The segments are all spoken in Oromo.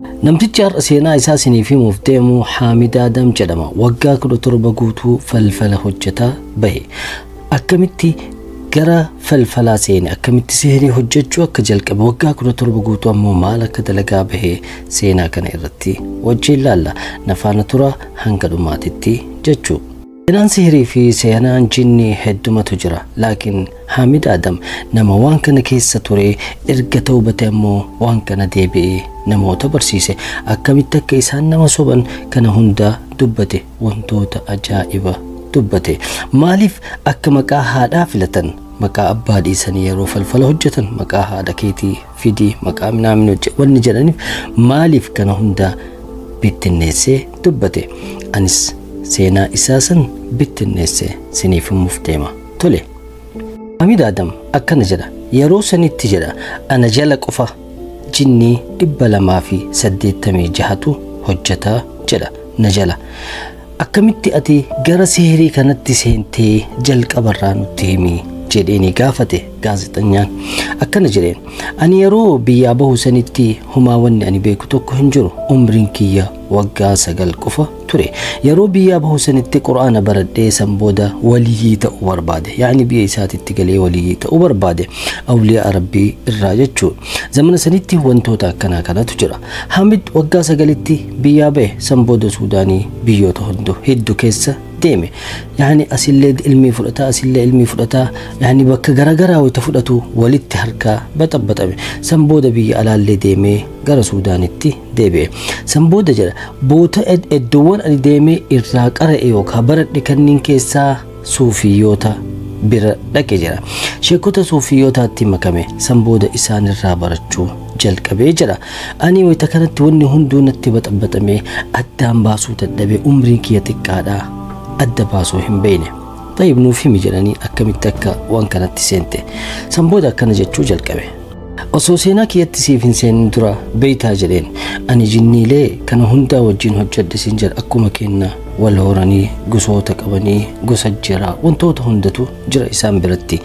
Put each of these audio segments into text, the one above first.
Namtichi har'a seenaa isaa isiniif himuuf deemu Haamid Adam jedhama. Waggaa 17 guutuu falfala hojjetaa bahe. Akkamitti gara falfalaa seene, akkamitti sihirii hojjechuu akka jalqabe, waggaa 17 guutuu ammoo maal akka dalagaa bahe seenaa kana irratti wajjin laalla. Nafaana tura hanga dhumaatitti jechuu. Seenaan sihirii fi seenaan jinnii heddumatu jira. Laakiin Haamid Adam nama waan kana keessa ture, erga tawbate ammoo waan kana deebi'ee namoota barsiise. Akkamitti akka isaan nama soban kana hunda dubbate, wantoota ajaa'iba dubbate. Maaliif akka maqaa haadhaa filatan, maqaa abbaa dhiisanii yeroo falfala hojjetan maqaa haadha keetii fidii maqaa minaamin hojje wanni jedhaniif maaliif kana hunda bittinneessee dubbate. Anis seenaa isaa san bittinneessee siniif himuuf deema. Tole. Haamid Adam akkana jedha. Yeroo sanitti jedha ana jala qofa jinnii 286tu hojjetaa jedha na jala. Akkamitti ati gara sihirii kanatti seentee jalqabarraa nutti himi jedheeni gaafate gaazexanyaan. Akkana jedheen, ani yeroo biyyaa bahu sanitti humaa wanni ani beeku tokko hin jiru. Umriin kiyya waggaa 9 qofa ture. Yeroo biyyaa bahu sanitti quraana baradhee san booda waliyyii ta'uu barbaade. Yaani biyya isaatitti galee waliyyii ta'uu barbaade. Awliyaa Rabbii irraa jechuu. Zamana sanitti wantoota akkanaa kanatu jira. Haamid waggaa 9tti biyyaa bahe, san booda Suudaanii biyyoota hedduu keessa deeme. Yaani asillee ilmii fudhataa, asillee ilmii fudhataa, yaani bakka garaagaraa wayita fudhatu walitti harkaa baxabbaxame. San booda biyya alaallee deemee gara Suudaanitti deebi'e. San booda jedha boota iddoowwan ani deemee irraa qara'e yookaan baradhe kanneen keessaa suufiyyoota bira dhaqe jedha. Sheekota suufiyyootaatti makame, san booda isaan irraa barachuu jalqabee jedha. Ani wayita kanatti wanni hunduu natti baxabbaxame, addaan baasuu dadhabe, umriin kiyya xiqqaadhaa adda baasuu hin beekne. Tayyib nuuf himi jedhanii akkamitti akka waan kanatti seente. San booda akkana jechuu jalqabe. Osoo seenaa kiyyatti siif hin seenin dura beeytaa jedheen, ani jinniilee kana hundaa wajjin hojjedhe siin jedha. Akkuma kenna wal horanii gosoota qabanii gosa jira, wantoota hundatu jira isaan biratti.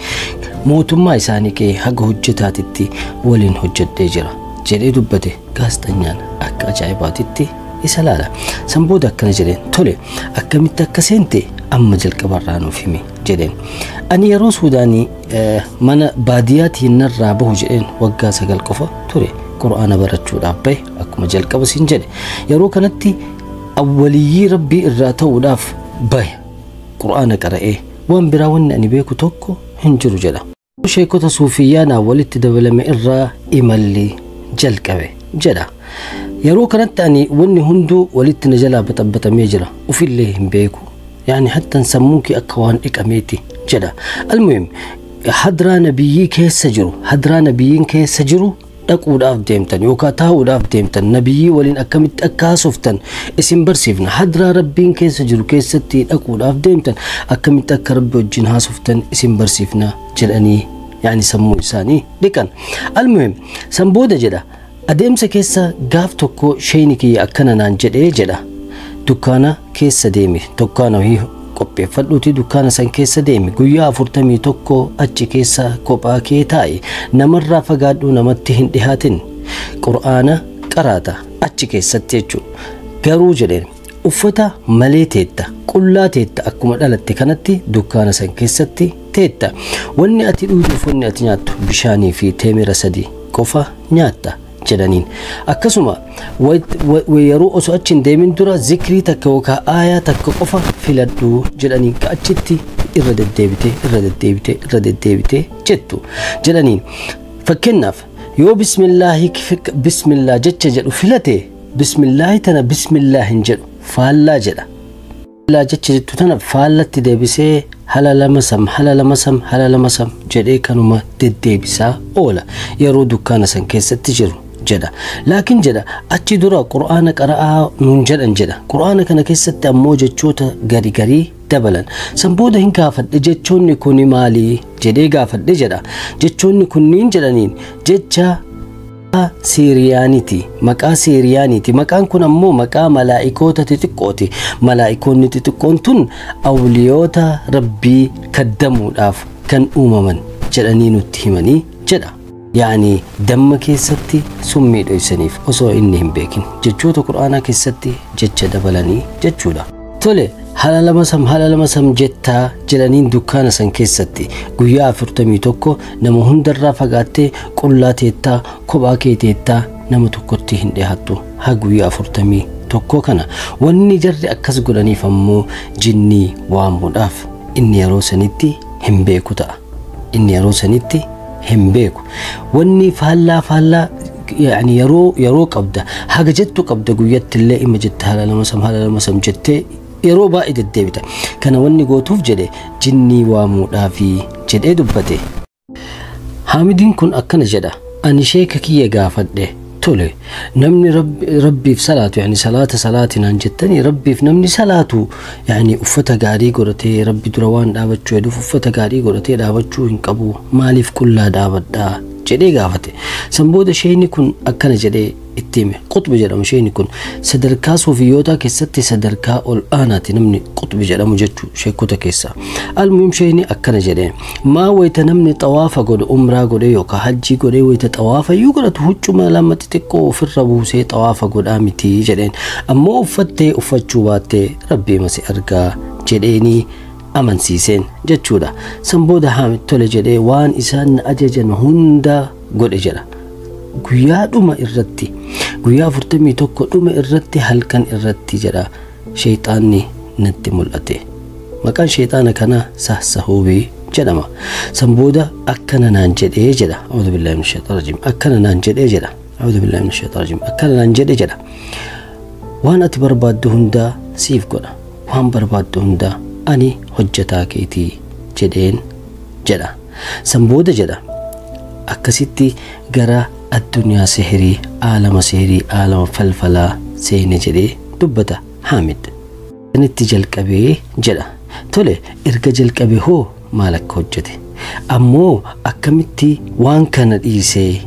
Mootummaa isaanii kee haga hojjetaatitti waliin hojjedhee jira jedhee dubbate. Gaazexanyaan akka ajaa'ibaatitti isa laala. San booda akkana jedheen, tole akkamitti akka seente amma jalqabarraa nuuf himi jedheen. Ani yeroo Suudaanii mana baadiyyaatiin narraa bahu jedheen waggaa 9 qofa ture. Qura'aana barachuudhaaf bahe akkuma jalqaba siin jedhe. Yeroo kanatti awwaliyyii Rabbii irraa ta'uudhaaf bahe. Qura'aana qara'ee waan biraa wanni ani beeku tokko hin jiru jedha. Sheekota suufiyyaanaa walitti dabalame irraa imalli jalqabe jedha. Yeroo kanatti ani wanni hunduu walitti na jalaa baxabbaxamee jira. Ufillee hin beeku. Yaani hattan sammuun kee akka waan dhiqameeti jedha. Almuhim hadraa nabiyyii keessa jiru, hadraa nabiyyiin keessa jiru dhaquudhaaf deemtan yookaan taa'uudhaaf deemtan, nabiyyii waliin akkamitti akka haasoftan isin barsiifna. Hadraa Rabbiin keessa jiru keessatti dhaquudhaaf deemtan, akkamitti akka Rabbi wajjin haasoftan isin barsiifna jedhanii yaani sammuu isaanii dhiqan. Almuhim san booda jedha adeemsa keessa gaaf tokko sheeyni kiyya akkana naan jedhee jedha. Dukkaana keessa deemi, dukkaana qopheeffadhuuti dukkaana san keessa deemi, guyyaa 41 achi keessa kophaa kee taa'i, namarraa fagaadhuu, namatti hin dhihaatin, qur'aana qaraata achi keessatti jechuudha. Garuu jedheen uffata malee teetta, qullaa teetta, akkuma dhalatte kanatti dukkaana san keessatti teetta. Wanni ati dhugduuf wanni ati nyaattu bishaanii fi teemira 3 qofa nyaatta jedhaniin. Akkasuma yeroo osoo achi hin deemin dura zikrii takka yookaan aayaa takka qofa filadhu jedhaniin, ka achitti irra deddeebitee irra deddeebitee irra deddeebitee jettu jedhaniin. Fakkeenyaaf yoo bismillaahi bismillaa jecha jedhu filate, bismillaahi tana bismillaa hin jedhu, faallaa jedha. Bismillaa jecha jettu tana faallatti deebisee hala lama sam hala lama sam hala lama sam jedhee kanuma deddeebisaa oola yeroo dukkaana san keessatti jiru jedha. Laakiin jedha achi dura qura'aana qara'aa nuun jedhan jedha. Qura'aana kana keessatti ammoo jechoota gari garii dabalan. San booda hin gaafadhe, jechoonni kuni maali jedhee gaafadhe jedha. Jechoonni kunniin jedhaniin jecha Siiriyaaniiti. Maqaa Siiriyaaniiti. Maqaan kun ammoo maqaa malaa'ikoota xixiqqooti. Malaa'ikoonni xixiqqoon tun awliyoota Rabbii kaddamuudhaaf kan uumaman jedhanii nutti himanii jedha. Yaani damma keessatti summii dhoysaniif osoo inni hin beekin jechoota Qur'aanaa keessatti jecha dabalanii jechuudha. Tole haala lama sam jettaa jedhaniin dukkaana san keessatti guyyaa 41 nama hundarraa fagaattee qullaa teettaa kophaa kee teettaa nama tokkotti hin dhiyaattu haa guyyaa 41 kana. Wanni jarri akkas godhaniif ammoo jinnii waamuudhaaf inni yeroo sanitti hin beeku ta'a. Inni yeroo sanitti hin beeku. Wanni faallaa yani yeroo qabda haga jettu qabda guyyatti illee ima jetta haala lama sam jettee yeroo baay'ee deddeebita. Kana wanni gootuuf jedhe jinnii waamuudhaafi jedhee dubbate. Haamidiin kun akkana jedha. Ani sheeka kiyya gaafadhe. Tole namni rabbiif salaatu yani salaata salaatinaan jettanii rabbiif namni salaatu yani uffata gaarii godhatee rabbi dura waan dhaabachuu hedduuf uffata gaarii godhatee dhaabachuu hin qabu maaliif qullaa dhaabadhaa jedhee gaafate. San booda sheeyni kun akkana jedhee itti hime. Qutbi jedhama sheeyni kun sadarkaa suufiyyootaa keessatti sadarkaa ol aanaati namni qutbi jedhamu jechuu sheekota keessaa. Almuhim sheeyni akkana jedhee maa wayita namni xawaafa godhe umraa godhe yookaan hajjii godhe wayita xawaafa iyyuu godhatu huccuma lama xixiqqoo ofirra buusee xawaafa godhaa miti jedheen. Ammoo uffattee uffachuu baattee rabbii masi argaa jedheenii amansiiseen jechuudha. San booda Haamid tole jedhee waan isaan ajajan hunda godhe jedha. Guyyaa dhuma irratti guyyaa 41 dhuma irratti halkan irratti jedha sheexaanni natti mul'ate. Maqaan sheexaana kanaa Sahsahuubii jedhama. San booda akkana naan jedhee jedha. A'uudhu billaahi mina shayxaani rajiim. Akkana naan jedhee jedha. A'uudhu billaahi mina shayxaani rajiim. Akkana naan jedhee jedha. Waan ati barbaaddu hundaa siif godha. Waan barbaaddu hundaa ani hojjetaa keetii jedheen jedha. San booda jedha akkasitti gara addunyaa sihirii, aalama sihirii, aalama falfalaa seene jedhee dubbata Haamid. Sanitti jalqabee jedha. Tole erga jalqabe hoo maal akka hojjete? Ammoo akkamitti waan kana dhiisee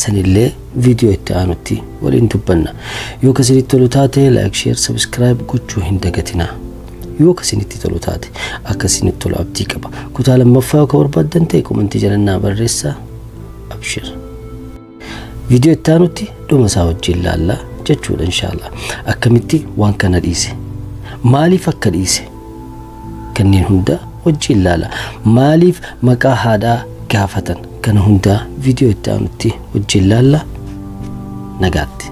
sanillee viidiyoo itti aanutti waliin dubbanna. Yoo kasinitti tolu taate like, share, subscribe gochuu hin dagatinaa. Yoo kasinitti tolu taate akkasinitti tolu abdii qaba. Kutaa lammaffaa akka barbaaddan ta'e komentii jalannaa barreessaa. Abshir. Viidiyoo itti aanutti dhuma isaa wajjin laallaa jechuudha inshaallah. Akkamitti waan kana dhiise? Maaliif akka dhiise? Kanneen hunda wajjin laala. Maaliif maqaa haadhaa gaafatan? Kana hundaa viidiyoo itti aanutti wajjin laalla. Nagaatti.